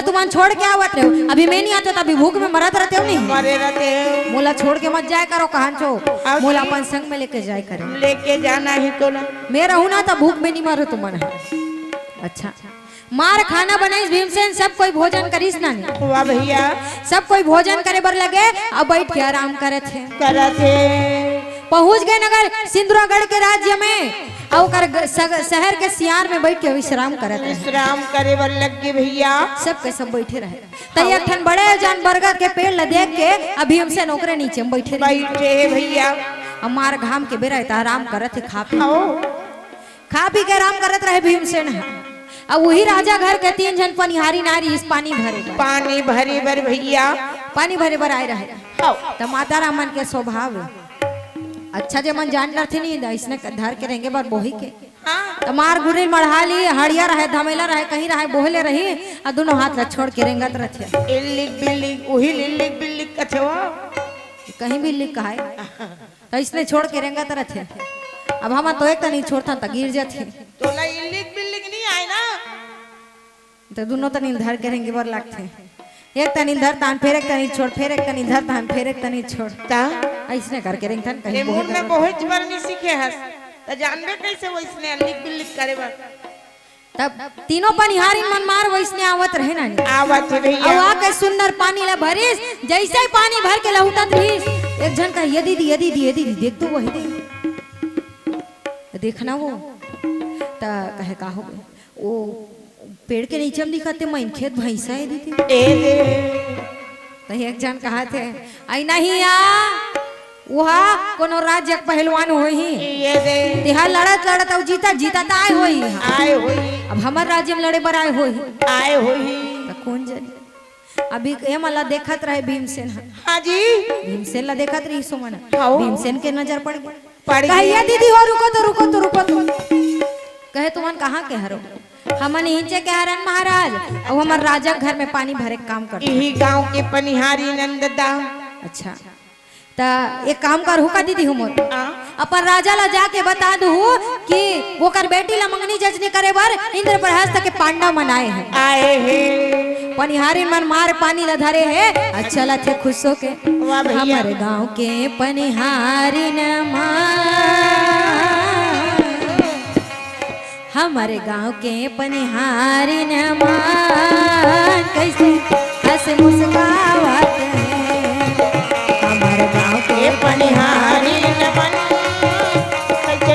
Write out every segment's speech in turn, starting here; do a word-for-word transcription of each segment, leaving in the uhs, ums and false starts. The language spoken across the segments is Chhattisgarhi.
तुमन छोड़ के आवत रहो, अभी मैं नहीं आते तो अभी भूख में मरत रहते हो नहीं। मरे रहते हो। मोला छोड़ के मत जाए करो कहां चो। अब मोला अपन संग में लेके जाए करो। लेके जाना ही तो ना। मैं रहूं ना तो भूख में नहीं मरो तुमन। अच्छा, मार खाना बनाइस भीमसेन, सब कोई भोजन करिस ना। वाह भैया। सब कोई भोजन करे बर लगे, अब बैठ के आराम करत हे। करत हे। पहुंच गए नगर सिंदुरागढ़ के राज्य में, अउ ओकर ग-, सग-, शहर के सियार में बैठ के विश्राम करत हे। विश्राम करे बर लग गे भैया। सबके सब बैठे रहे। त एक ठन बड़े जान बरगद के पेड़ ल देख के अब भीमसेन ओकरे नीचे में बैठे रहे। बैठे हे भैया। अब मार घाम के बेरा हे त आराम करत हे, खा पी। आओ। खा पी के आराम करत रहे भीमसेन ह। अब वही राजा घर के तीन झन पनिहारी नारी इस पानी भरे बर। पानी भरे बर भैया। पानी भरे बर आए रहे। हौ। त माता रामन के स्वभाव हे। अच्छा जे मन जान डरथे नहीं, अइसने धर के रेंगे बर बोही के। हाँ। त मार गुरिल मढ़ा ली, हड़िया रहे, धमेला रहे, कहीं रहे, बोहले रही, अउ दुनों हाथ ला छोड़ के रेंगत रथे। इल्लिक बिल्लिक, उही लिल्लिक बिल्लिक कथे वो। कहीं बिल्लिक कहाय। त इसने छोड़ के रेंगत रथे। अब हम तो एक तनी छोड़थन त गिर जथे। तोला इल्लिक बिल्लिक नहीं आय ना? त दुनों तनी धर के रेंगे बर लागथे। एक तनी धर तान, फेर एक तनी छोड़, फेर एक तनी धर तान, फेर एक तनी छोड़। ता? अइसने करके रेंगथन कहीं ए, मुंह में बोहत बर नहीं सीखे हस। त जानबे कैसे वइसने इल्लिक बिल्लिक करे बर? तब तीनों पनिहारिन मन मार वइसने आवत रहे ना। आवत हे भैया। अउ आके सुंदर पानी ला भरिस, जइसे ही पानी भर के लहुटत रहिस, एक झन कहे, "ये दीदी, ये दीदी, ये दीदी, देख तो वही दे।" देखना वो। त कहे, "का हो गे?" "ओ पेड़ के नीचे में दिखत हे, मनखे त भैंसा हे दीदी।" ए दे। त एक झन कहत हे, "अई नहीं आ, उहा कोनो राज्य के पहलवान होही। ये दे। तेहा लड़त लड़त अउ जीतत जीतत आए होही। आए होही। अब हमर राज्य में लड़े बर आए होही।" आए होही। त कोन जनी? अभी एमन ला देखत रहे भीमसेन ह। हाँ जी। भीमसेन ला देखत रहिस ओमन। हाँ। भीमसेन के नजर पड़ गे। पड़ गे। कहे, "ये दीदी हो, रुको तो, रुको तो, रुको तो।" कहे, "तुमन कहाँ के हरो?" "हमन इहिंचे के हरन महाराज, अउ हमर राजा घर में पानी भरे के काम करथन।" इही गांव के पनिहारी नंददा। अच्छा, त एक काम करहू का दीदी हो मोर, आ? अपन राजा ला जाके बता दूहू कि ओकर बेटी ला मंगनी जचनी करे बर इंद्रप्रहस्थ के पांडव मन आए हे। आए हे। पनिहारिन मन मार पानी ला धरे हे, अच्छा लगथे खुश होके। वाह भैया। हमर गांव के पनिहारिन मन हमर गांव के पनिहारिन मन कइसे हंस मुस्कावत हे। हमर गांव के पनिहारिन मन कइसे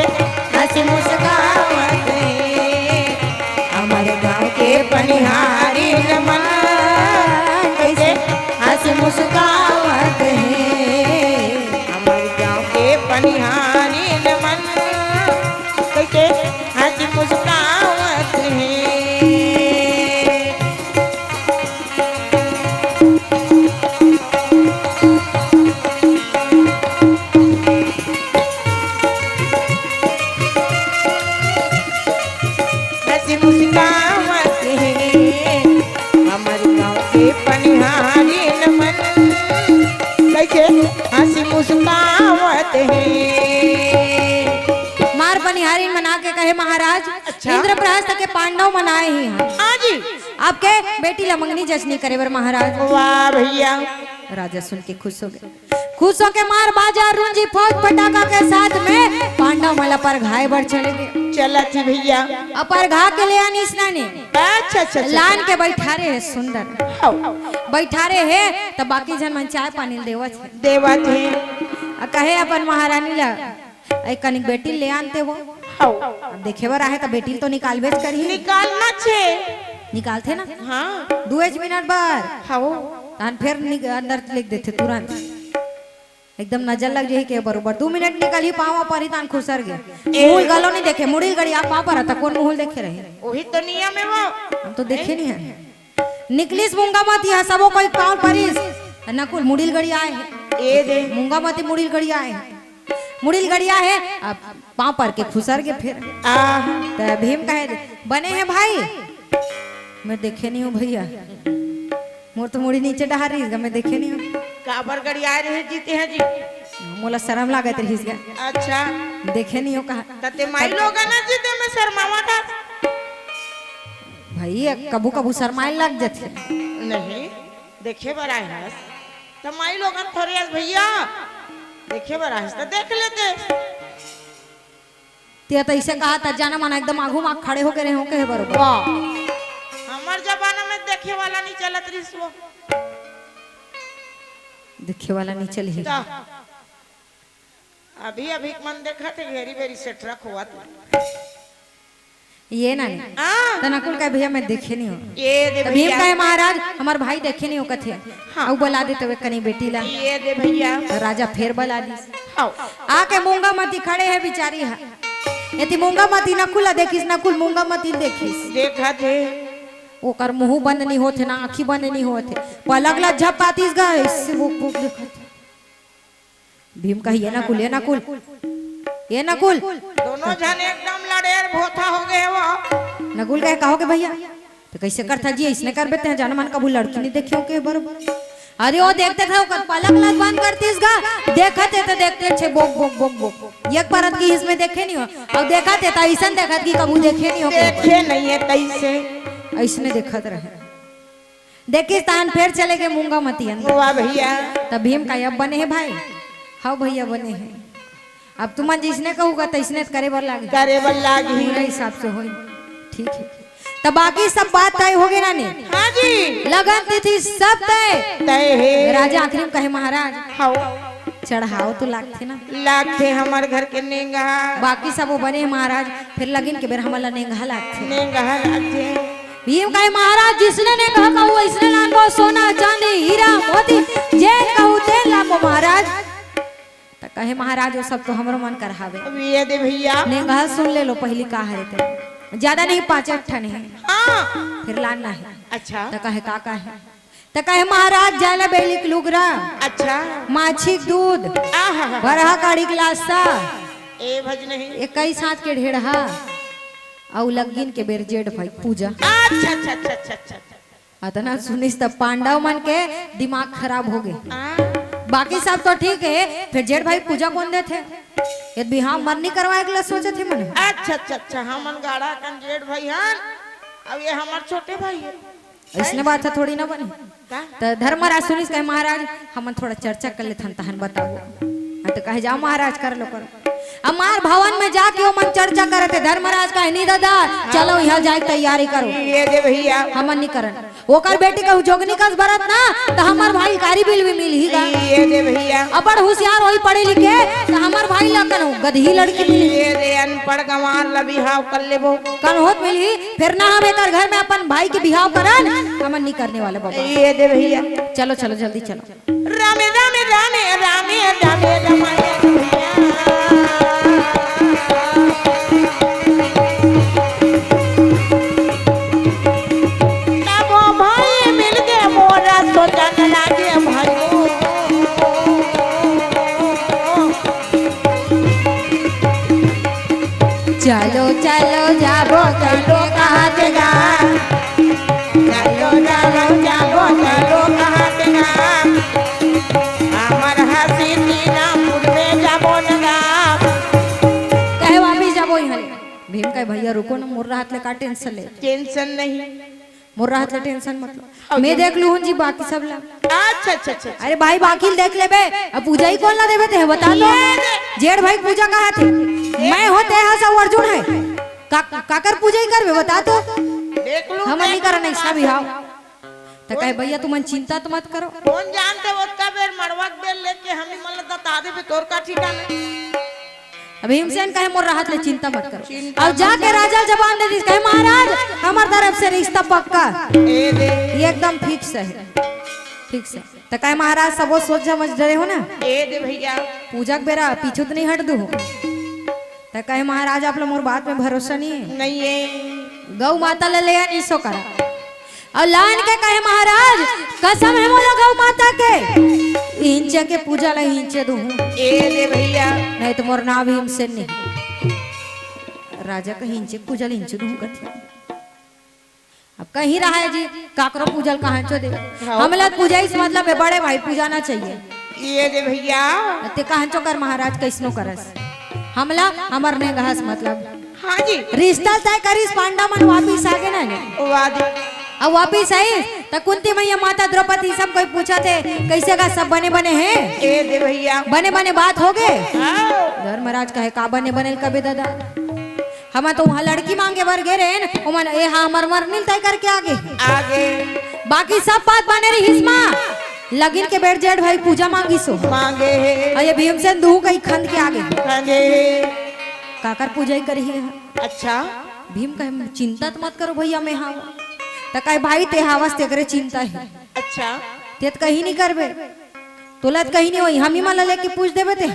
हंस मुस्कावत हे। हमर गांव के पनिहारिन मन कइसे हंस मुस्कावत हे। हमर गांव के पनिहारिन मन कइसे हंसी मुस्कावत हे। हंसी मुस्कावत हे, हमर गांव के पनिहारिन मन कइसे हंसी मुस्कावत हे। मार पनिहारिन मन आके कहे, "महाराज, अच्छा। इंद्रप्रहस्थ के पांडव मन आए हे इहां।" हाँ जी। आपके बेटी ला मंगनी जचनी करे बर महाराज। वाह भैया। राजा सुन के खुश हो गे। खुश होके मार बाजा रूंजी फौज फटाका के साथ में पांडव मन ला परघाए बर चले गे। चलत हे भैया। अउ परघा के ले आनिस ना ने। अच्छा, अच्छा, अच्छा। लान के बइठारे हे सुंदर। हौ। बइठारे हे त बाकी झन मन चाय पानी ल देवत हे। देवत हे। अउ कहे अपन महारानी ला, "ए कनिक बेटी ले आनते वो।" हौ। अब देखे बर आहे त बेटी ल तो निकालबेच करही। निकालना छे। निकालथे ना? हाँ। दुएच मिनट बर। हौ। तहन फेर निक-, अंदर लेग देथे तुरंत। एकदम नजर लग जाही के बरोबर। दू मिनट निकलही, पाँव परही तहन खुसर गे। ए। मुहुल घलो नहीं देखे, मुड़ी ल गड़िया पाँव परत, कोन मुहुल देखे रही? वही तो नियम हे वो। हम तो देखे नहीं हे। निकलिस मूंगा मती ह, सबो कोई पाँव परिस। नकुल मुड़ी ल गड़ियाए हे। ए दे। मूंगा मती मुड़ी ल गड़ियाए हे। मुड़ी ल गड़ियाए हे, अब पाँव पर के खुसर गे फेर। आ। त भीम कहे, "बने हे भाई?" "मैं देखे नहीं हूँ भैया, मोर तो मुड़ी नीचे डहार रहिस गा, मैं देखे नहीं हूँ।" काबर गड़ियाए रहे जीते हैं जी? "मोला शरम लागत रहिस गा।" अच्छा। "देखे नहीं हूँ कहा।" त ते माई लोग ना जीते में शर्मावा का? ये कभू कभू शरमाए लग जथे। नहीं, देखे बर आए हस त माई लोगन थोरे हस भैया, देखे बर आए हस त देख लेते। ते त ऐसे कहा त जाना माना एकदम आगू मा खड़े होके रहे हो कहे बरोबर। वाह, हमर जमाना में देखे वाला नहीं चलत रहिस वो। देखे वाला नहीं चलही। त अभी अभी मन देखत हे घेरी बेरी से ट्रक होवत। ये ना नहीं। हाँ। त नकुल कहे भैया मैं देखे नहीं हो। ये दे त भीम भैया। कहे महाराज हमर भाई देखे नहीं हो कथे। हाँ। अउ बला दे तवे कनी बेटी ला। ये दे भैया। त राजा फेर बला दिस। आओ। आके मूंगा मती खड़े हे बिचारी हा। एती मूंगा मती नकुल ला देखिस, नकुल मूंगा मती देखिस। देखत हे। ओकर मुंह बंद नहीं होत हे, ना आँखी बंद नहीं होत हे। पलक ला झपकातिस गा, ऐसे बुक बुक देखत हे। भीम कहे, "ये नकुल, ये नकुल, ये नकुल।" दोनों झन एकदम लड़ेर भोथा हो गए वो। नकुल कहे, "का हो गे भैया? त कैसे करथा जी, इसने करबे ते जाना मन कभू लड़की नहीं देखे हो के बरोबर।" अरे वो देखते थे, ओकर पलक ला बंद करतिस गा, देखत हे त देखते छे बोक, बोक, बोक, बोक। एक परत की इसमें देखे नहीं हो, अउ देखत हे त ऐसन देखत कि कभू देखे नहीं हो के बरोबर। देखे नहीं हे तैसे। ऐसने देखत रहे। देखिस तहान फेर चले गे मूंगा मती अंदर। वाह भैया। त भीम कहे, "अब बने हे भाई?" "हव भैया बने हे।" "अब तुमन जइसने कहूगा तइसने त करे बर लागही।" करे बर लागही। पूरा हिसाब से होई। ठीक हे। त बाकी सब बात तय हो गे ना ने? हाँ जी। लगन तिथि सब तय। तय हे। राजा आखिरी में कहे, "महाराज, हव। चढ़ाव तो लागथे ना?" लागथे हमर घर के नेंगहा। बाकी सब वो बने हे महाराज, फेर लगिन के बेर हमन ला नेंगहा लागथे। नेंगहा लागथे। भीम कहे, "महाराज, जिसने नेंगहा कहू, वइसने लानबो, सोना, चांदी, हीरा, मोती, जेन कहू, तेन लानबो, महाराज।" त कहे, "महाराज, वो सब तो हमरो मन कर हावे।" अब ये दे भैया। नेंगहा सुन ले लो, पहिली का हरे ते। ज्यादा नहीं, पाँच एक ठन हे। हाँ। फेर लानना हे। अच्छा। त कहे, "का का हे?" त कहे, "महाराज, जाला बेली के लुगरा, अच्छा। माछी के दूध, आहा। बरहा काड़ी के लासा, ए भज नहीं। इक्कीस हाथ के ढेढ़हा, अउ लग्गिन के बेर जेठ भाई पूजा।" अच्छा, अच्छा, अच्छा, अच्छा, अच्छा। अतना सुनिस त पांडव मन के दिमाग खराब हो गे। हाँ। बाकी सब तो ठीक हे, फेर जेठ भाई पूजा कोन देथे? ये बिहाव मन नहीं करवाए के ला सोचत हे मन। अच्छा, अच्छा, अच्छा, हमन गाड़ा कन जेठ भाई हन, अब ये हमर छोटे भाई हे। अइसने बात ह थोड़ी ना बने। का? त धर्मराज सुनिस कहे, "महाराज, हमन थोड़ा चर्चा कर लेथन, तहन बताबो।" हाँ, त कहे, "जाओ महाराज, कर लो, करो।" अब मार भवन में जाके ओमन चर्चा करत हे। धर्मराज कहे, "नहीं दादा, चलो यहाँ जाए के तैयारी करो।" ये दे भैया। हमन नहीं करन। ओकर बेटी कहू जोगनी कस बरत ना, त हमर भाई कारी बिल भी मिलही गा। ये दे भैया। अबड़ होशियार होई पढ़े लिखे, त हमर भाई ला कनो गदही लड़की मिलही। ये दे अनपढ़ गंवार ला बिहाव कर लेबो। कन होत मिलही, फेर ना हम एकर घर में अपन भाई के बिहाव करन, हमन नहीं करने वाले बाबा। ये दे भैया। चलो, चलो, जल्दी चलो। रामे, रामे, रामे, रामे, रामे, रामे, तबो भाई मिलके मोरा सोचन लागे भाई। चलो, चलो, जाबो, चलो, कहाँ जगा? चलो, चलो, जाबो, चलो, कहाँ जगा? हमर हंसी तीना मुड़ में जाबो नगा। कहे वापिस जाबो इहाँ ले। भीम कहे, "भैया रुको ना, मोर रहत ले का टेंशन ले?" टेंशन नहीं। मोर रहत ले टेंशन मत लो। मैं देख लूहूं जी बाकी सब ला। अच्छा, अच्छा, अच्छा, अच्छा। अरे भाई, बाकी ल देख लेबे, अब पूजा ही कोन ला देबे ते बता तो। जेठ भाई पूजा कहा थे? मैं हो ते हा सब अर्जुन है। का, काकर पूजा ही करबे बता तो। देख लूं, हमन नहीं करन ऐसा बिहाव। त कहे, "भैया तुमन चिंता तो मत करो।" कोन जानते ओतका बेर मड़वा के बेर लेके हमनी मन ला दता देबे तोर का ठिकाना। अब भीमसेन कहे, "मोर रहत ले चिंता मत करो।" चिंता अब जाके राजा जबान दे दिस, कहे, "महाराज, हमर तरफ से रिश्ता पक्का।" ए दे। ये एकदम फिक्स है, फिक्स है। त कहे, "महाराज, सबो सोच समझ डरे हो ना?" ए दे भैया। पूजा के बेरा पीछू तो नहीं हट दू हो। त कहे, "महाराज, आप ला मोर बात में भरोसा नहीं है?" नहीं है। गौ माता ला ले आ, नहीं सो करा। अउ लान के कहे, "महाराज, कसम है मोला गौ माता के, इंचे के पूजा ला इंचे दूहूं।" ए दे भैया। नहीं त मोर नाम भीमसेन नहीं। राजा कहे, "इंचे के पूजा ला इंचे दूहूं" कथे। अब कहीं रहा है जी, काकरो पूजा ला कहाँ चो दे। हाँ। हमला पूजा इस मतलब है, बड़े भाई पूजा ना चाहिए। ए दे भैया। ते कहाँ चो कर महाराज, कैसनो करस। हमला हमर नेंगहस मतलब। हाँ जी। रिश्ता तय करिस, पांडव मन वापिस आगे ना ने। वाह जी। अब वापिस आइस त कुंती मैया, माता द्रौपदी, सब कोई पूछत हे, "कइसे गा, सब बने बने हे?" ए दे भैया। बने बने बात होगे। हाँ। धर्मराज कहे, "का बने बने ल कबे ददा? हमन तो उहाँ लड़की मांगे बर गे रहेन, ओमन ए हा हमर मरनी ल तय करके आगे।" आगे। बाकी सब बात बने रहिस मा, लगिन के बेर जेठ भाई पूजा मांगिस हो। मांगे हे। अउ ये भीमसेन दुहू कहीं खंद के आगे। खंदे हे। काकर पूजा ही करही हे? अच्छा। भीम कहे, "चिंता त मत करो भैया, मैं हाव।" त कहे, "भाई, ते हावस, तेकरे चिंता हे।" अच्छा। ते त कहीं नहीं करबे, तोला त कहीं नहीं होई, हम ही मन ला लेके पूछ देबे ते।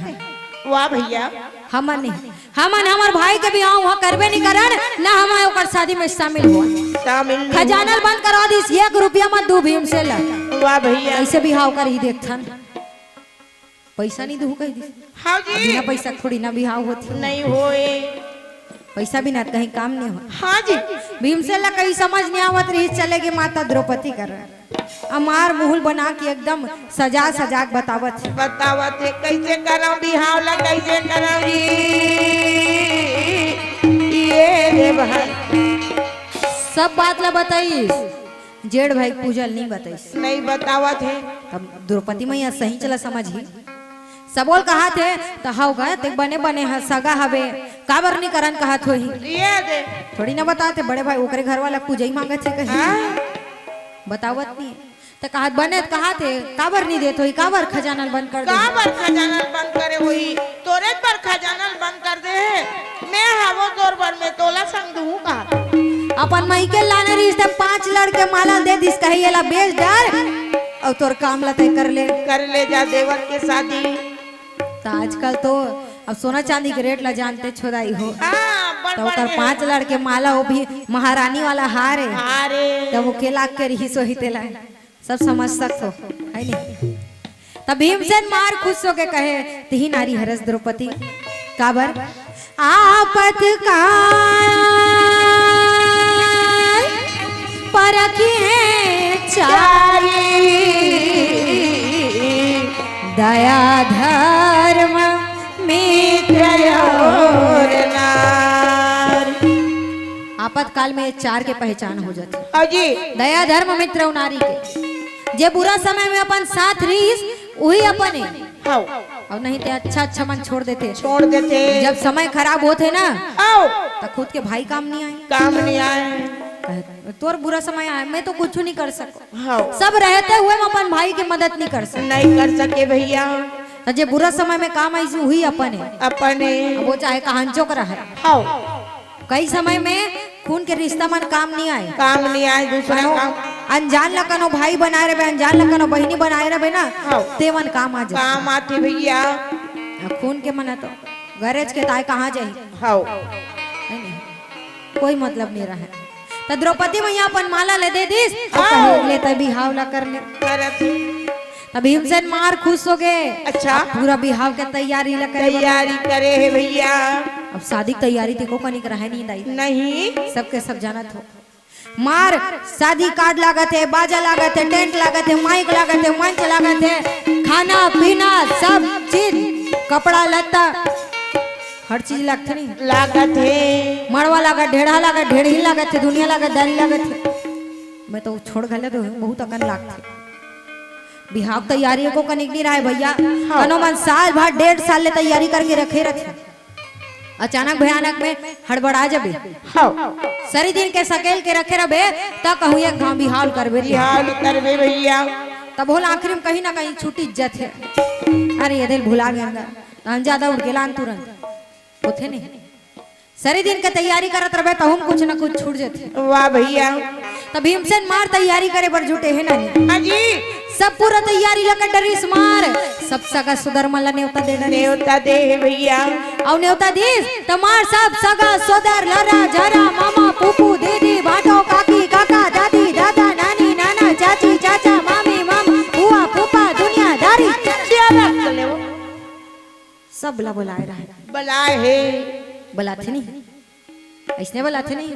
वाह भैया। हमन नहीं, हमन हमर भाई के बिहाव उहाँ करबे नहीं करन, ना हमन ओकर शादी में शामिल हो। शामिल नहीं। खजाना ल बंद करवा दिस, एक रुपया मत दू भीमसेन ला। वाह भैया। कइसे बिहाव करही देखथन। पइसा नहीं दूहू कहि दिस। हाँ जी। बिना पइसा थोड़ी ना बिहाव होथे। नहीं होए। पइसा बिना त कहीं काम नहीं हो। हाँ जी। भीमसेन ला कहीं समझ नहीं आवत रहिस, चले गे माता द्रौपदी कर। अमार मुहुल बना के एकदम सजा सजा के बतावत हे। बतावत हे, कइसे करव बिहाव ला, कइसे करव जी? ये रे भाई। सब बात ला बताइस। जेठ भाई पूजा ल नहीं बताइस। नहीं बतावत हे। तब द्रौपदी मैया सही चला समझही। सबो ल कहत हे, "त हव गा, ते बने बने ह, सगा हवे, काबर नहीं करन?" कहत होही। ये दे। थोड़ी ना बताथे, बड़े भाई ओकरे घर वाला पूजा ही मांगत हे कहीं। हाँ। बतावत नहीं। त कहत, "बने त कहत हे, काबर नहीं देत होही, काबर खजाना ल बंद कर दे?" काबर खजाना ल बंद करे होही? तोरे बर खजाना ल बंद कर दे हे। मैं हावो तोर बर, मैं तोला संग दूहूँ का? अपन मइके लाने रहिस ते पाँच लड़ के माला दे दिस, कहे, "ये ला बेच डार अउ तोर काम ला तय कर ले।" कर ले जा देवर के शादी। त आजकल तो अब सोना चांदी के रेट ला जानते छोदाई हो। हाँ, बड़ त बड़ ओकर है। पाँच लड़ के माला, वो भी महारानी वाला हार हे। हार हे। तब वो के लाख के रहिस होही तेला। सब समझ सकत हो, है नहीं? तब भीमसेन मार खुश होके कहे, "तिही नारी हरस द्रौपदी।" काबर? "आपत काल परखी है चारी, दया धर्म मित्र और नार।" आपातकाल में ये चार के पहचान हो जाथे। हाँ जी। दया, धर्म, मित्र अउ नारी के। जे बुरा समय में अपन साथ रहिस, उही अपन हे। हाँ। अउ नहीं ते अच्छा अच्छा मन छोड़ देथे। छोड़ देथे। जब समय खराब होथे ना, हाँ। त खुद के भाई काम नहीं आए। काम नहीं आए। कहे, "तोर बुरा समय आए, मैं तो कुछ नहीं कर सकूं।" हाँ। सब रहते हुए मैं अपन भाई के मदद नहीं कर सकूं। नहीं कर सके भैया। त जे बुरा समय में काम आइस, उही अपन हे। अपन हे। अब वो चाहे कहांचो करा है। हाँ। कई समय में खून के रिश्ता मन काम नहीं आए। काम नहीं आए, दूसरा मानो काम। अनजान ला कनो भाई बनाए रहबे, अनजान ला कनो बहिनी बनाए रहबे ना, हाँ। ते मन काम आ जाए। काम आथे भैया। आ खून के मन तो गरेज के ताय कहाँ जाही? हाँ। है नहीं? कोई मतलब नहीं रहे। त द्रौपदी मैया अपन माला ले दे दिस, अउ हाँ। कहे, "ले तैं बिहाव ला कर ले।" करत हे। त भीमसेन मार खुश हो गए। अच्छा। अब पूरा बिहाव के तैयारी ला करे बर। तैयारी करे हे भैया। अब शादी के तैयारी तेको कनिक रहे नहीं दाई। नहीं। सबके सब जानत हो। मार शादी कार्ड लागत हे, बाजा लागत हे, टेंट लागत हे, माइक लागत हे, मंच लागत हे, खाना पीना सब चीज, कपड़ा लत्ता, हर चीज लागथे नहीं। लागत हे। मड़वा लागत, ढेढ़ा लागत, ढेढ़ी लागत हे, दुनिया लागत, दारी लागत हे। मैं तो छोड़ घले तो बहुत अकन लागथे। बिहाव तैयारी एको कनिक नहीं रहे भैया। हाँ। कनो मन साल भर, डेढ़ साल ले तैयारी करके रखे रथे। अचानक भयानक में हड़बड़ा जबे। हाँ। सरी दिन के सकेल के रखे रबे, त कहूँ एक घाव बिहाव करबे। बिहाव करबे भैया। तब होला आखिरी में कहीं ना कहीं छूटी जथे। अरे, ये दिल भुला गया। हम ज्यादा उड़ गेलान तुरंत। होथे नहीं। सरी दिन के तैयारी करत रबे, तहूँ कुछ ना कुछ छूट जथे। वाह भैया। त भीमसेन मार तैयारी करे बर जुटे हे नानी। हाँ जी। सब पूरा तैयारी लगा डरिस मार, सब सगा सोदर मन ला नेवता दे डरिस। नेवता दे हे भैया। अउ नेवता दिस, त मार सब सगा सोदर, लरा, झरा, मामा, फूफू, दीदी, भाटो, काकी, काका, दादी, दादा, नानी, नाना, चाची, चाचा, मामी, मामा, फुआ, फूफा, दुनियादारी। क्या बात कर ले वो? सब ला बुलाए रहे। बुलाए हे। बुलाथे नहीं। अइसने बुलाथे नहीं।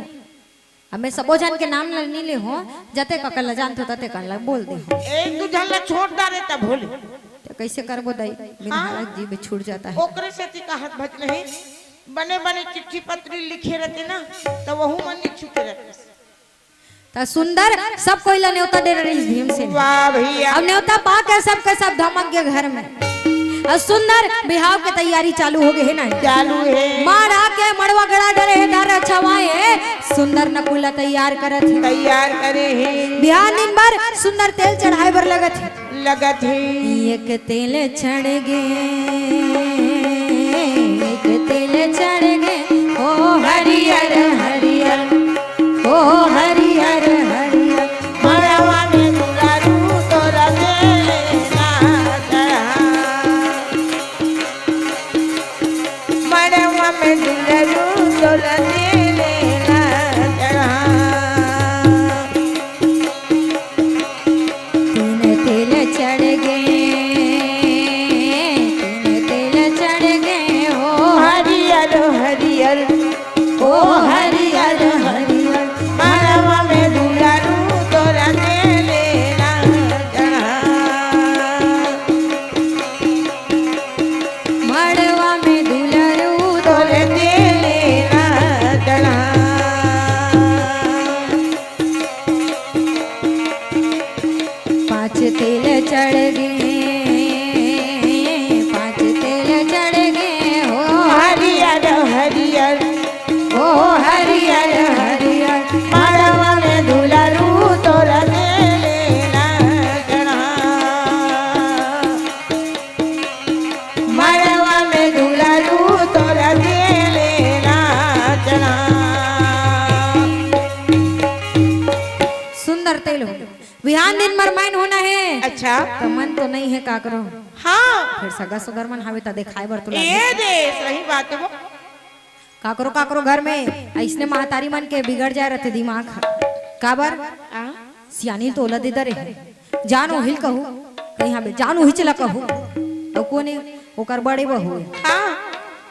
अब मैं सबो झन के नाम ल नहीं ले हो, जते ककन ल जानथो, तते कन ल बोल दे हो। एक दू झन ल छोड़ डारे तब होले। त कइसे करबो दाई? बिन हाँ। हालत जी में छूट जाता है। ओकरे सेती कहत भज नहीं। बने बने चिट्ठी पत्री लिखे रहते ना, त वहू मन नइ छुपे रहते। त सुंदर सब कोई ला नेवता दे रहिस भीमसेन। वाह भैया। अब नेवता पा के सबके सब धमक गे घर में। अब सुंदर बिहाव के तैयारी चालू हो गे हे ना। चालू हे। मार आके मड़वा गड़ा डरे हे, दार छवाए हे। सुंदर नकुल ला तैयार करत हे। तैयार करे हे। बिहान दिन भर सुंदर तेल चढ़ाए बर लगत हे। लगत हे। एक तेल चढ़ गे, एक तेल चढ़ गे, ओ हरियर हरियर, ओ हरियर हरियर। मड़वा में दुलारू तोला तेल ना चढ़ा। मड़वा में दुलारू तोला तेल ना चढ़ा। तीन तेल चढ़ गे, तीन तेल चढ़ गे, ओ हरियर हरियर, ओ हरियर हरियर। मड़वा में दुलारू तोला तेल ना चढ़ा। मड़वा में दुलारू तोला तेल ना चढ़ा। पाँच तेल चढ़ गे, पाँच तेल चढ़ गे, ओ हरियर हरियर, ओ हरियर हरियर। मड़वा में दुलारू तोला तेल ना चढ़ा। मड़वा में दुलारू तोला तेल ना चढ़ा। सुंदर तेल हो। बिहान दिन मरमाइन होना हे। अच्छा। त मन तो नइ हे काकरो। हाँ। फेर सगा सुगर मन हावे त देखाए बर तो ए लागही। दे, सही बात हे वो। काकरो काकरो घर में अइसने महतारी मन के बिगड़ जाए रहिथे दिमाग ह। काबर? आ? सियानी तोला दे दरे। जान ओहिल कहू, कहीं हावे, जान ओहिच ला कहू। अउ कोने ओकर बड़े बहू हे। हाँ।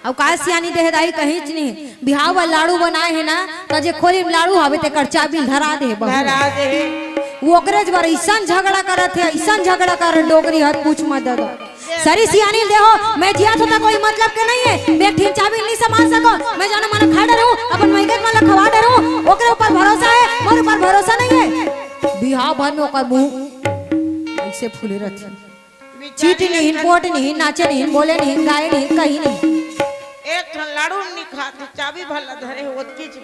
अउ का सियानी देहे दाई कहीच नहीं। बिहाव बर लाड़ू बनाए हे ना, त जे खोली में लाड़ू हावे तेकर चाबी ल धरा दे हे बहू। धरा दे हे। वो ओकरे बर अइसन झगड़ा करत हे, अइसन झगड़ा करत डोकरी हर पूछ मत दादा। सरी सियानी ल देहो, मैं जियत हों त कोई मतलब के नइ हे। मैं एक ठिन चाबी नइ संभाल सकों, मैं जानो मानो खा डरहूँ, अपन मइके मन ला खवा डरहूँ, ओकरे ऊपर भरोसा हे, मोर ऊपर भरोसा नइ हे। बिहाव भर में ओकर मुँह अइसे फूले रहिथे। चीट निहिन, पोट निहिन, नाचे निहिन, बोले निहिन, गाए निहिन, कहीं निहिन। एक ठन लाड़ू नइ खात हे, चाबी भर ला धरे हे, ओतकीच।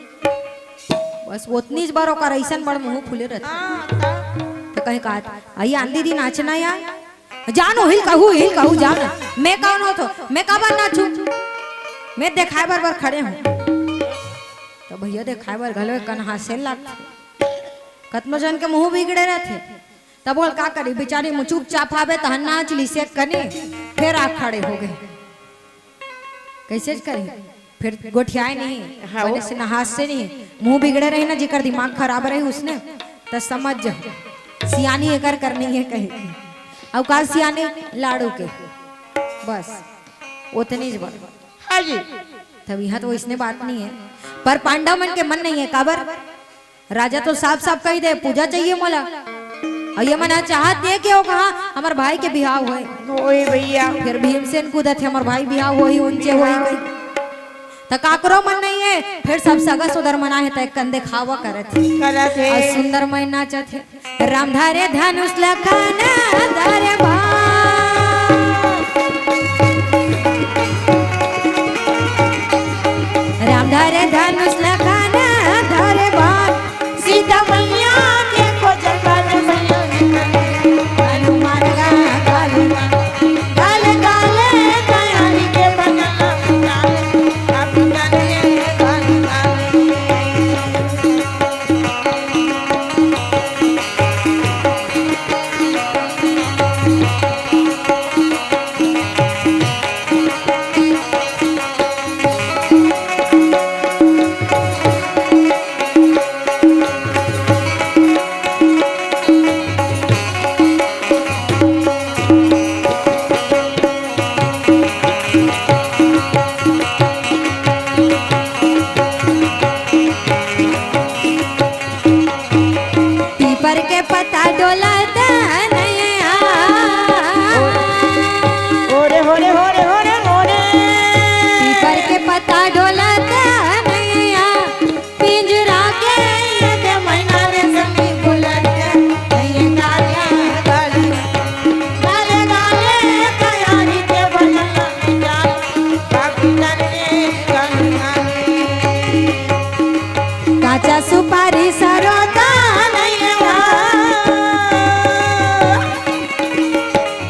बस ओतनीच बर ओकर अइसन बड़ मुँह फूले रहिथे। हाँ, त? त कहीं कहत, "अई आंधी दी नाचना या?" "जान ओहिल कहू, हिल कहू, जान। मैं कौन होथों? मैं काबर नाचहूँ? मैं देखाए बर, बर खड़े हों।" त भइया देखाए बर घलो एक कन हाँसे लागथे। कतनो झन के मुँह बिगड़े रहिथे। तब ओला का करी, बिचारी मुँह चुपचाप हावे, तहन नाच लिस एक कनी, फेर आ खड़े हो गे। कइसे करी? फेर गोठियाए नहीं, हाँ। बने से नहास से नहीं, मुँह बिगड़े रही ना, जेकर दिमाग खराब रही उसने, त समझ जा, सियानी एकर करनी हे कहे। अउ का सियानी? लाड़ू के। बस, ओतनीच बर। हाँ जी। तब इहाँ तो वइसने बात नहीं हे, पर पांडव मन के मन नहीं हे, काबर? राजा तो साफ-साफ कहि दे, "पूजा चाहिए मोला।" अउ ये मन ह चाहत हे के ओ कहाँ हमर भाई के बिहाव होय। होय भइया। फेर भीमसेन कूदत हे, "हमर भाई बिहाव होही, उंचे होही," कहि। त काकरो मन नइ हे, फेर सब सगा सोदर मन आहे, त एक कन देखावा करत हे। करत हे। अउ सुंदर मइँ नाचत हे। राम धरे धनुष लखन धरे बाण। राम धरे धनुष लखन धरे बाण। सीता मैया के खोज कर मैया ने हनुमान गा काली माँ। गाल गाल कयारी के बनला पुताल। अब गाल गाल। सुपारी सरोता नैया,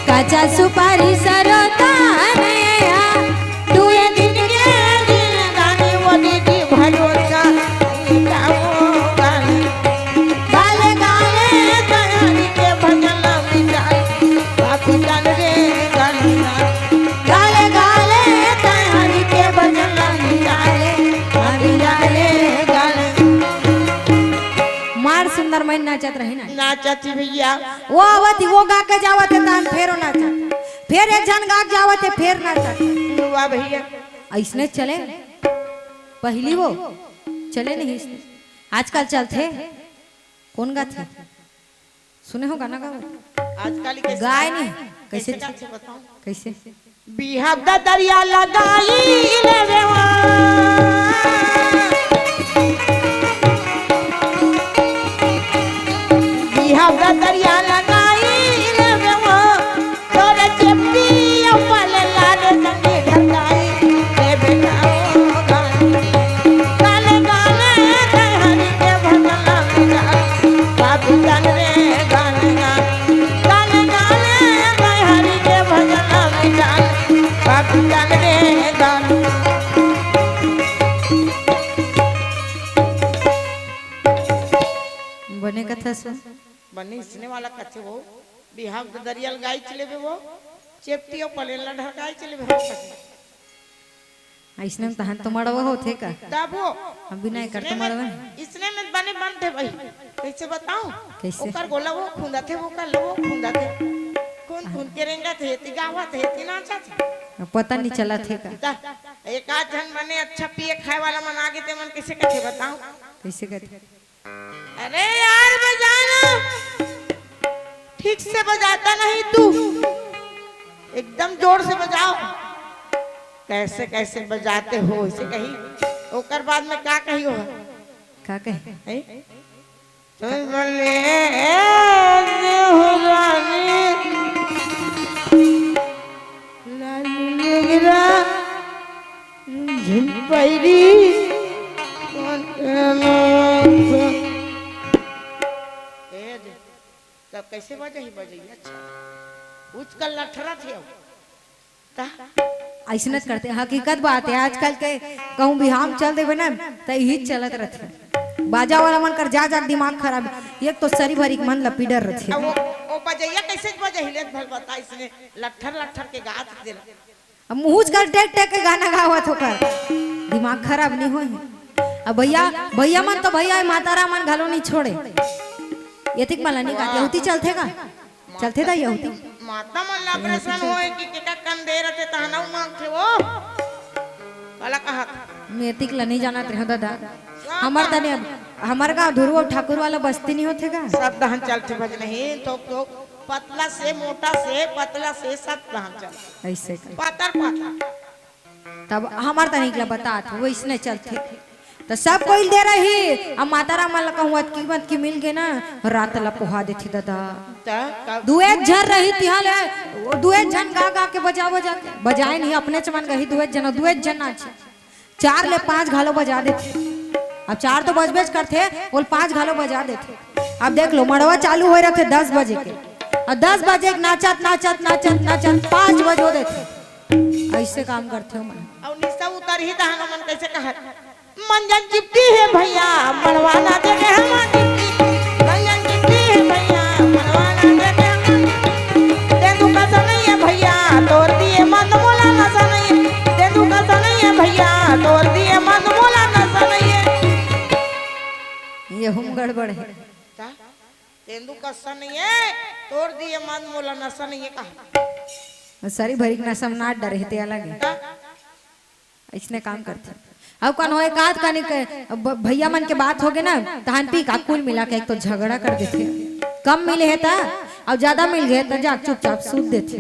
कच्चा सुपारी सरोता नैया, दुए दिन के दिन गानी वो दीदी भरोसा मिटाओ गानी। गाले गाले तैयारी के भजन मिटाई, बापू जान रे गानी। गाले गाले तैयारी के भजन मिटाले, मिटाले गाने। मार सुंदर मन नाचत रहे ना। नाचत ही भैया। वो आवत ही, वो गा के जावत है, तान फेरो नाचत। फेर एक झन गा के जावत है, फेर नाचत। वाह भैया। ऐसने चले, पहली वो चले नहीं, ऐसने। आजकल चलथे, कौन गाथे? सुने हो गाना गावत? आजकल के गाय नहीं, कैसे कैसे चल-, गाथे बताओ? कैसे? बिहाव ददरिया लगाई लेवे वा। बिहाव ददरिया लगाई लेवे वा। तोरे चेपटी ऊपर लाल संगे ढकाई लेवे ना ओ गाना। गाने गाने हरि के भजन गाना। बाबू जान रे गाना। गाने गाने हरि के भजन गाना। बाबू जान रे गाना। बने कथा सुन। बने इसने वाला कथे वो, बिहाव ददरिया लगाई चले बे वो, चेपटी अउ पलेन ला ढकाई चले बे वो। अइसने में तहन तो मड़वा होथे का? तब वो हम बिना एकर तो इसने में, मड़वा नहीं। इसने में बने बनथे भाई। कैसे बताऊं? कैसे? ओकर गोला वो खुंदाथे, वो कर लो वो खुंदाथे। खुंद खुंद के रेंगथे, ती गावथे, ती नाचथे। पता नहीं चलथे का? ता, एक आध झन मने अच्छा पिए खाए वाला मन आगे ते मन कैसे कथे बताऊं? कैसे कथे? अरे यार, बजाना ठीक से बजाता नहीं तू, एकदम जोर से बजाओ। कैसे कैसे बजाते हो, इसे कही। ओकर बाद में का कही हो? का कही? हैं? तो बोले, "ए देहु रानी, लाल मोगरा, झुन पैरी।" ए दे, तब कैसे बजही बजही? अच्छा, उचकल लठरा थे। ता? अइसनच करथे, हकीकत बात हे। आजकल के कहूँ बिहाव चल देबे ना, त इही चलत रथे। बाजा वाला मन कर जा जा दिमाग खराब, एक तो सरी भरी के मन ल पीडर रथे। अब वो, वो बजैया कैसे बजही ले भल बता, इसने लट्ठर लट्ठर के गात देला। अब मुहुज कर टेक टेक के गाना गावत होकर दिमाग खराब नहीं होए। अब भैया, भैया मन तो भैया हे, माता राम मन घलो नहीं छोड़े। एतिक मला नहीं गात, यहूती चलथे का? चलथे ता यहूती। माता मन ला ऑपरेशन होए कि केका कन दे रथे तहना मांगथे वो। काला कहा? मैं एतिक ला नहीं जानत रहे दादा। हमर तने, हमर गाँव धुरवा ठाकुर वाला बस्ती नहीं होथे का? सब दहन चलथे भजन ही, तो, तो पतला से मोटा से पतला से सब दहन चल। ऐसे का? पातर पातर। तब हमर तनिक ला बतात, वइसने चलथे। त सब कोई दे रही, अब माता राम ला कहूँ अतकी मतकी मिल गे ना, रात ला पोहा देथे दादा। त कब? दू एक झन रही तिहा ले, दू एक झन गा गा के बजा बजा के, बजाए नहीं, अपने चमन गही दू एक झन, दू एक झन नाचे। चार ले पाँच घालो बजा देथे। अब चार तो बजबेच करथे, बोल पाँच घालो बजा देथे। अब देख लो, मड़वा चालू होए रथे दस बजे के, और दस बजे के नाचत, नाचत, नाचत, नाचत पाँच बजो देथे। अइसे काम करथे ओमन। अउ निशा उतरही तहन ओमन कइसे कहत, "मंजन चिपटी हे भैया, मड़वा ना दे दे हमन चिपटी। मंजन चिपटी हे भैया, मड़वा ना दे दे हमन चिपटी। तेंदू कस नहीं हे भैया, तोर दिए मन मोला नसा नहीं हे। तेंदू कस नहीं हे भैया, तोर दिए मन मोला नसा नहीं हे।" ये हम गड़बड़ हे। ता? तेंदू कस नहीं हे, तोर दिए मन मोला नसा नहीं हे कहा। सरी भरी के नसा में नाच डरे हे, ते अलग हे। ता? अइसने काम करथे। अउ कन होए कात कनिक ब-, भैया मन के बात होगे ना, तहन पी का कुल मिला के एक तो झगड़ा कर देथे। कम मिले हे ता, अउ ज्यादा मिल गे त जा चुपचाप सूत देथे।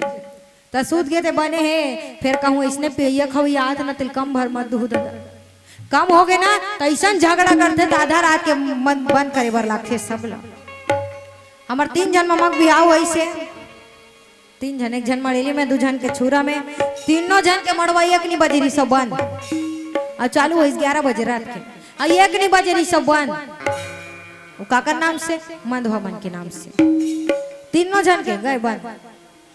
त सूत गे ते बने हे, फेर कहूँ अइसने पियइया खवइया आत ना, तेल कम भर मत दूहू दादा। कम होगे ना, त अइसन झगड़ा करथे त आधा रात के मन बंद करे बर लागथे सब ला। हमर तीन झन ममा के बिहाव होइस हे, तीन झन, एक झन मड़ेली में, दू झन के छुरा में, तीनों झन के मड़वा एक नी बजे रिहिस बंद, अउ चालू होइस ग्यारह बजे रात के, अउ एक नी बजे रिहिस बंद। वो काकर नाम से? मंदवा मन के नाम से। तीनों झन के गए बंद।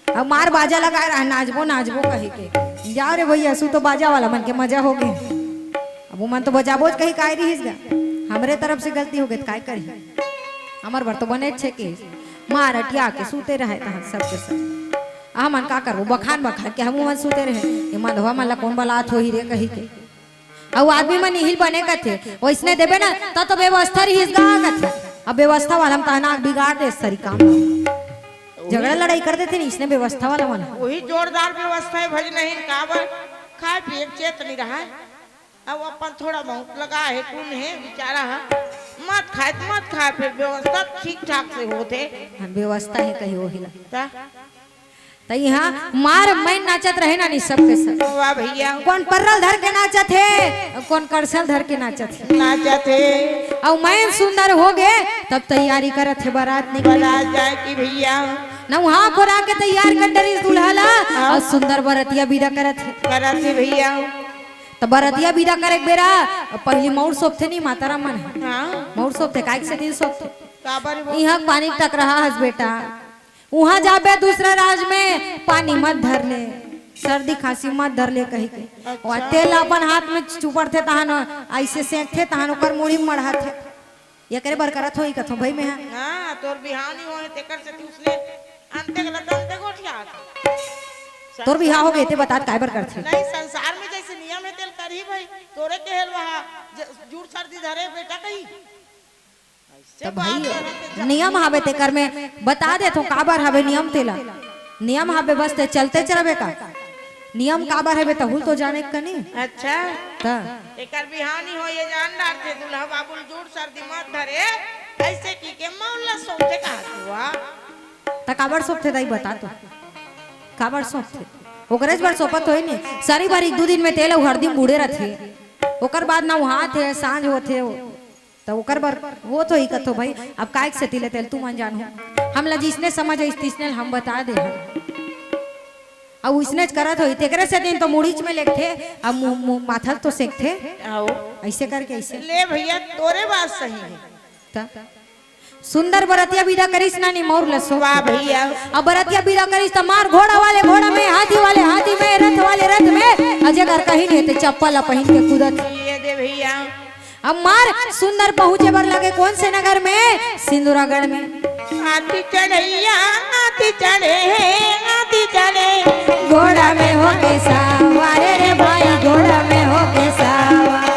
अब मार बाजा लगाए रहा, नाचबो नाचबो कहे के। जाओ रे भैया, सु तो बाजा वाला मन के मजा हो गए। अब वो मन तो बजाबो च कही काय रहिस गा। हमरे तरफ से गलती हो गई त काय करी? हमर बर तो बने छे के मार अटिया के सूते रहे तहाँ सबके सब। हमन का करबो, बखान बखान के हम मन सूते रहे। ये मंदवा मन ला कौन बलात होही रे कही के। अउ आदमी मन इही ल बने कथे, वइसने देबे ना, त तो व्यवस्था रहिस गा कथे। अब व्यवस्था वाला म तहना बिगाड़ दे सरी काम। झगड़ा लड़ाई कर देथे नी, इसने व्यवस्था वाला मन। वही जोरदार व्यवस्था है भजनहीन काबर, खाए पिए के चेत नहीं रहा है। अब अपन थोड़ा बहुत लगा है, टून है बेचारा है, मत खाए त मत खाए, फिर व्यवस्था ठीक ठाक से होथे। हाँ, व्यवस्था है कहीं वही ला। त त इहाँ मार मैन नाचत रहे ना नी सबके सब। वाह भैया। कोन पर्रल धर के नाचत हे, कोन करसल धर के नाचत हे। नाचत हे। अउ मैन सुंदर हो गे, तब तैयारी करत हे बारात निकले। बारात जाए की भैया। ना वहाँ खोरा के तैयार कर डरिस दूल्हा ला, हाँ। अउ सुंदर बरतिया विदा करत हे। करत हे भैया। त बरतिया विदा करे के बेरा पहिली मउर सोपथे नी माता राम मन। हाँ। मउर सोपथे, काय के सेती सोपथे? काबर वो? इहाँ पानी टकराहा हस बेटा, उहाँ जाबे दूसरा राज में पानी मत धर ले, सर्दी खांसी मत धर ले कही के। अच्छा। ओ तेल अपन हाथ में चुपड़थे तहन अइसे सेंकथे तहन ओकर मुड़ी में मढ़ाथे। एकरे बर करत होही कथों भई में हा। हाँ, तोर बिहाव नहीं होए तेकर से तू उसने अंते गलत अंते गोठिया। तोर बिहाव हो गए ते बतात काय बर करथे? नहीं, संसार में जैसे नियम है तेल करही भई, तोरे के हेल वहा ज-, जूड़ सर्दी धरे बेटा कही। त भई, नियम हावे तेकर में बता देथों काबर हावे नियम तेला। नियम हावे बस ते चलते चलबे का। नियम काबर हावे तहुल तो जाने कनी। अच्छा। त एकर बिहाव नहीं हो ये जान डारथे, दूल्हा बाबू ल जूड़ सर्दी मत धरे, ऐसे की के मउर ला सोपथे कहा तू, वाह। त काबर सोपथे दाई बता तो। काबर सोपथे? ओकरेच बर सोपत होही नी। सरी बार एक दू दिन में तेल अउ हरदी में बूड़े रथे। ओकर बाद नहाथे, सांझ होथे। त ओकर बर होत होही कथों भई, अब काय के सेती ले तेल तुमन जानहू। हमला जिसने समझ आइस तिसने ल हम बता दे हन। अउ उसनेच करत होही, तेकरे सेती तो मुड़ीच में लेगथे, अब मु-, मु-, माथा ल तो सेंकथे। आओ। अइसे करके अइसे। ले भैया, तोरे बात सही है। त सुंदर बरतिया विदा करिस ना नी मउर ल सोप। वाह भैया। अब बरतिया विदा करिस त मार घोड़ा वाले घोड़ा में, हाथी वाले हाथी में, रथ वाले रथ में, अउ जेकर कहीं नहीं ते चप्पल ला पहिन के कूदत। ये दे भैया। अब मार सुंदर पहुंचे बर लगे कोन से नगर में? सिंदूरागढ़ में। हाथी चढ़ैया, हाथी चढ़े, हाथी चढ़े। घोड़ा में होके सवार रे भाई, घोड़ा में होके सवार।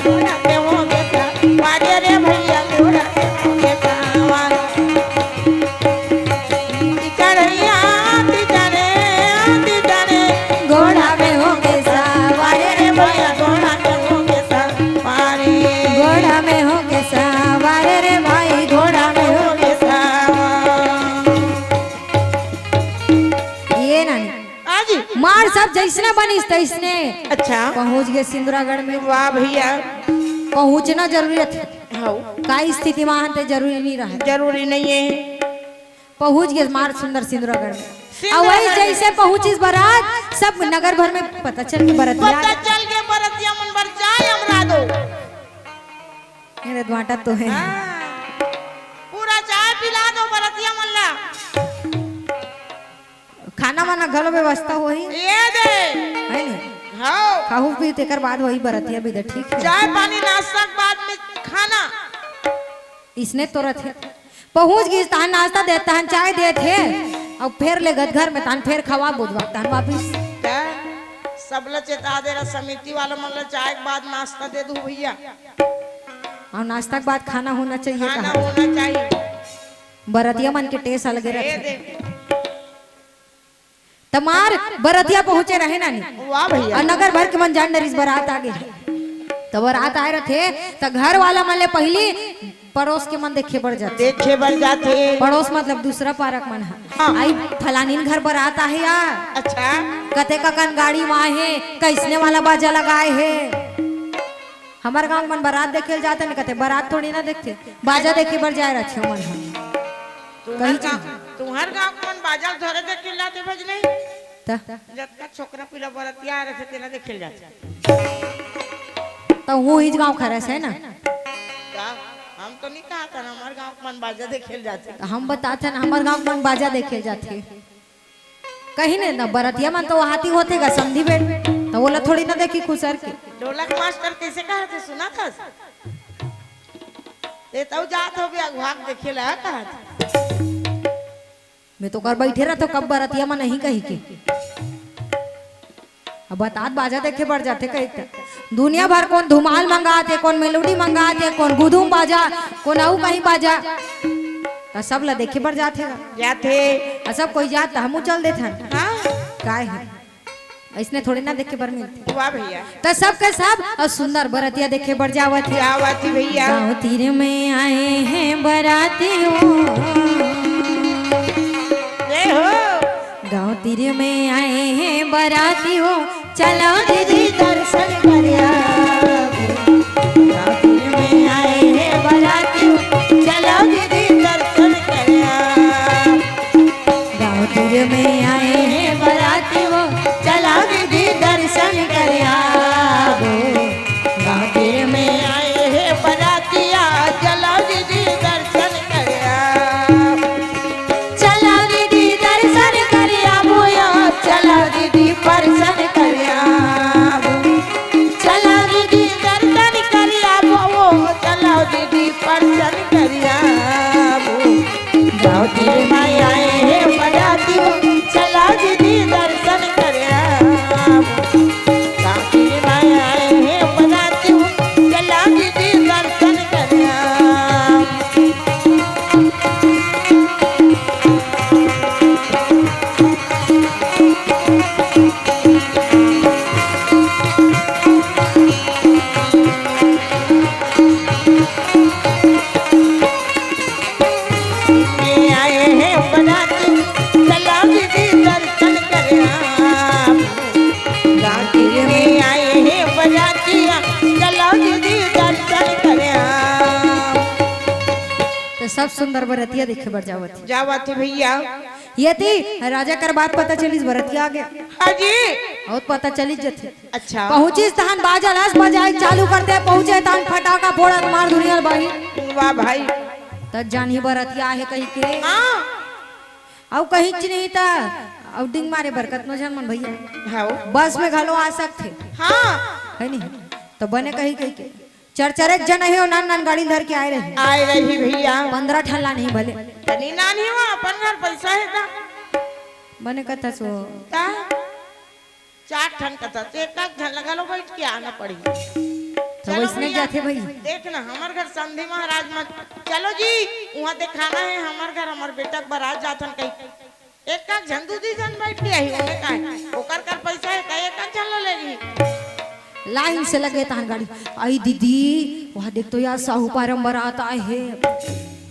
घोड़ा में होके सवार रे भैया, घोड़ा में होके सवार। चढ़ैया, हाथी चढ़े, हाथी चढ़े। घोड़ा में होके सवार रे भैया, घोड़ा में होके सवार। घोड़ा में होके सवार रे भाई, घोड़ा में होके सवार। ये नानी। हाँ जी। मार सब जइसने बनिस तइसने। अच्छा। पहुंच गे सिंदूरागढ़ में। वाह भैया। पहुंचना जरूरी रथे। हाँ। का स्थिति में आन ते जरूरी नहीं रहे। जरूरी नहीं है। पहुंच गे मार सुंदर सिंदूरागढ़ में। सिंदूरागढ़ अउ वही में। जइसे पहुंचिस बरात, सब नगर भर में पता चल के बरतिया। पता चल के बरतिया मन बर चाय अमरा दो। मेरे द्वांटा तो है। हाँ। पूरा चाय पिला दो बरतिया मन ला। खाना वाना घलो व्यवस्था होही। ये दे। है नी? हाँ। खाहू पी तेकर बाद होही बरतिया विदा, ठीक है। चाय पानी नाश्ता के बाद में खाना। इसने तो रथे। पहुंच गिस, तहन नाश्ता दे, तहन चाय देथे, अउ फेर लेगत घर में, तहन फेर खवा बुझवा, तहन वापिस। का? सबला चेता दे रहा, समिति वाला मन ला चाय के बाद नाश्ता दे दू भैया। अउ नाश्ता के बाद खाना होना चाहिए, खाना कहा। होना चाहिए। बरतिया मन के टेस अलगे ये रथे। दे। त मार बरतिया पहुंचे रहे ना नी। वाह भैया। अउ नगर भर के मन जान डरिस बरात आगे हे। त बरात आए रथे, त घर वाला मन ले पहिली पड़ोस के मन देखे बर जाथे। देखे बर जाथे। पड़ोस मतलब दूसरा पारक मन ह। हाँ। आई फलानिन घर बरात आहे या। अच्छा। कतेक अकन गाड़ी म आहे, कइसने वाला बाजा लगाए हे। हमर गांव मन बरात देखे ल जाथे न, कथे बरात थोड़ी ना देखथे, बाजा देखे बर जाए रथे मन ह। तुम्हर कही गांव, तुम्हर गांव के मन बाजा ल धरे देखे ल जाथे भज नहीं? त? जतका छोकरा पीला बरतिया रथे, तेला देखे ल जाथे। त वो हिज गांव खरस है ना? का? हम तो नहीं कहा था ना, हमारे गांव के मन बाजा देखे ल जाथे। त हम बतात हन, हमर गांव के मन बाजा देखे ल जाथे। कहीं नहीं ना, बरतिया मन तो हाथी होथे गा, समधी बेट, त ओला थोड़ी ना देखी खुसर के। ढोलक मास्टर कैसे कहा थे, सुना था? ते तब जात हो भी अगुआ के देखे ला कहा थे। मैं तो कर बैठे रहतो, कब बरतिया मन नहीं कही के। अब बतात बाजा देखे बर जाथे कही त। दुनिया भर कोन धुमाल मंगात हे, कोन मेलोडी मंगात हे, कोन गुदुम बाजा, कोन अउ कहीं बाजा। त सब ला देखे बर जाथे गा। जाथे। अ सब कोई जात त हमू चल देथन। हाँ। काय हे? अइसने थोड़े ना देखे बर मिलथे। वाह भैया। त सब के सब अउ सुंदर बरतिया देखे बर जावत हे। जावत हे भैया। गाँव तीर में आए हैं बराती हो। जय हो। गाँव तीर में आए हैं बराती हो, चलो दीदी दर्शन कर आबो। गाँव तीर में आए हैं बराती हो, चलो दीदी दर्शन कर आबो। गाँव तीर में आए हैं बराती हो, चलो दीदी दर्शन कर आबो। गाँव तीर में आए हैं बरातिया, चलो दीदी दर्शन कर आबो। चलो दीदी दर्शन कर आबो यो, चलो दीदी दर्शन कर आबो। चलो दीदी दर्शन कर आबो, चलो दीदी दर्शन कर आबो। गाँव तीर में आए हैं बराती हो, चलो दीदी दर्शन कर आबो। गाँव तीर में आए हैं बराती हो, चलो दीदी दर्शन कर आबो। में आए हैं बराती, चलो दीदी दर्शन कर आबो। गाँव तीर में आए हैं बरातिया, चलो दीदी दर्शन कर आबो। त सब सुंदर बरतिया देखे बर जावत हे। जावत हे भैया। ये थी राजा कर बात पता चलिस, बरतिया आगे। हाँ जी। अउ पता चलिस जथे। अच्छा। पहुँचिस तहन बाजा ल अस बजाए चालू कर दे, पहुँचे तहन फटाका फोड़त मार दुनिया ल बाही। वाह भाई। त जानही बरतिया आहे कही के। हाँ। अउ कहींच नहीं त अउ डिंग मारे बर कतनो झन मन भैया। हाँ। बस में घलो आ सकथे। हाँ। हे नहीं? त बने कही कही के। चर चरेच झन हे, ओ नान नान गाड़ी धर के आए रही। आए रही भैया। पंद्रह ठन ला नहीं भले। तनी नान ही वो, अपन घर पैसा हे त। बने कथा सो। त चार ठन कथा, त एक आध झन लगा लो, बैठ के आना पड़ी। त चलो वइसने भैया, जाथे भाई। देख ना, हमर घर समधी महाराज मत। चलो जी, उहाँ देखाना हे हमर घर, हमर बेटा के बरात जाथन कही। एक आध झन, दू दी झन बैठ के आही, ओमे काय? ओकर कर पैसा हे, त एक आध झन ला ले रही। लाइन से लगे तहन गाड़ी। आई दीदी, वहाँ देख तो यार, साहूपारा म बरात आए हे।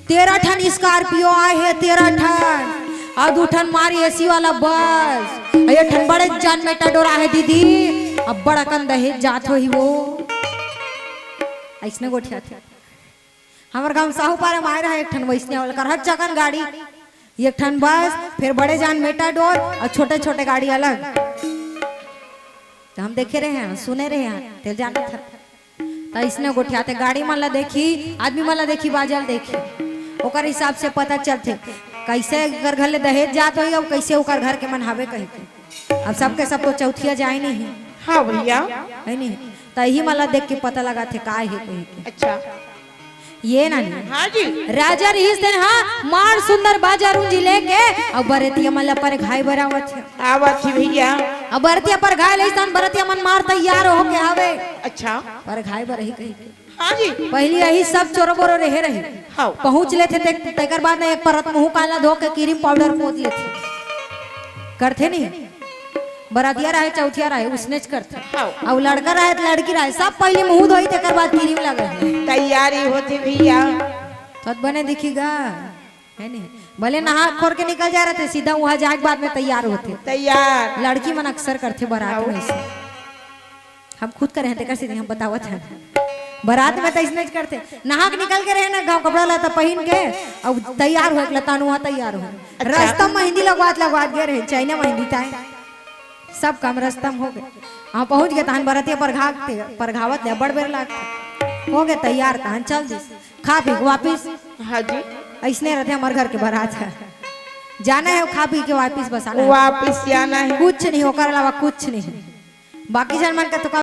तेरह ठन Scorpio आए हे, तेरह ठन। अउ दू ठन मार AC वाला बस। अउ एक ठन बड़े जान Matador आहे दीदी। अब्बड़ अकन दहेज जात होही वो। अइसने गोठियाथे। हमर गाँव साहूपारा म आए रहा एक ठन वइसने वाला, करहट चकन गाड़ी, एक ठन बस, फिर बड़े जान Matador अउ छोटे-छोटे गाड़ी अलग। त हम देखे रहे हन, सुने रहे हन, तेल जानत हन। त अइसने गोठियाथे, गाड़ी मन ला देखही, आदमी मन ला देखही, बाजा ल देखही, ओकर हिसाब से पता चलथे कइसे ओकर घर ले दहेज जात होही अउ कइसे ओकर घर के मन हवे कहिके। अब सबके सब तो चौथिया जाए नहीं। हाँ भैया। हे नहीं? त इही मन ला देख के पता लगाथे का हे कहिके। अच्छा। ये नानी। हाँ जी। राजा रिहिस तेन हा मार सुंदर बाजा रुंजी लेके अउ बरतिया मन ला परघाए बर आवत हे। आवत हे भैया। अउ बरतिया परघाए लइस तहन बरतिया मन मार तैयार होके हवे। अच्छा। परघाए बर ही कही। हाँ जी। पहिली यही सब चोरो बोरो रहे रही। हाँ। पहुँच लेथे ते, तेकर बाद न एक परत मुँह काला धो के क्रीम पाउडर पोत लेथे। करथे नहीं? बरातिया रहे, चौथिया रहे, उसनेच करथे। हाँ। अउ लड़का रहे त लड़की रहे, सब पहिली मुँह धोही, तेकर बाद क्रीम लगे। तैयारी होथे भैया। त बने दिखी गा, हे नहीं? भले नहा खोर के निकल जाए रहिथे, सीधा उहाँ जाए के बाद में तैयार होथे। तैयार। लड़की मन अक्सर करथे बरात में अइसे। हम खुद करे हन, तेकर सेती हम बतावत हन। बरात में त अइसनेच करथे, नहा के निकल गे रहे ना, गाँव कपड़ा लत्ता पहिन के, अउ तैयार होए के लतान उहाँ तैयार होए। अच्छा। रस्ता म मेहंदी लगवात लगवात गे रहे, चाइना मेहंदी ताय। सब काम रस्ता म होगे। हाँ, पहुँच गे तहन बरतिया परघात, परघावत ले अब्बड़ बेर लागथे। हो गया तैयार, तहन चल दिस। खा पी के वापिस। हाँ जी। अइसने रहिथे हमर घर के बरात ह। जाना हे, खा पी के वापिस बस आना हे। वापिस जाना हे। कुछ नहीं, ओकर अलावा कुछ नहीं। बाकी झन मन का तो का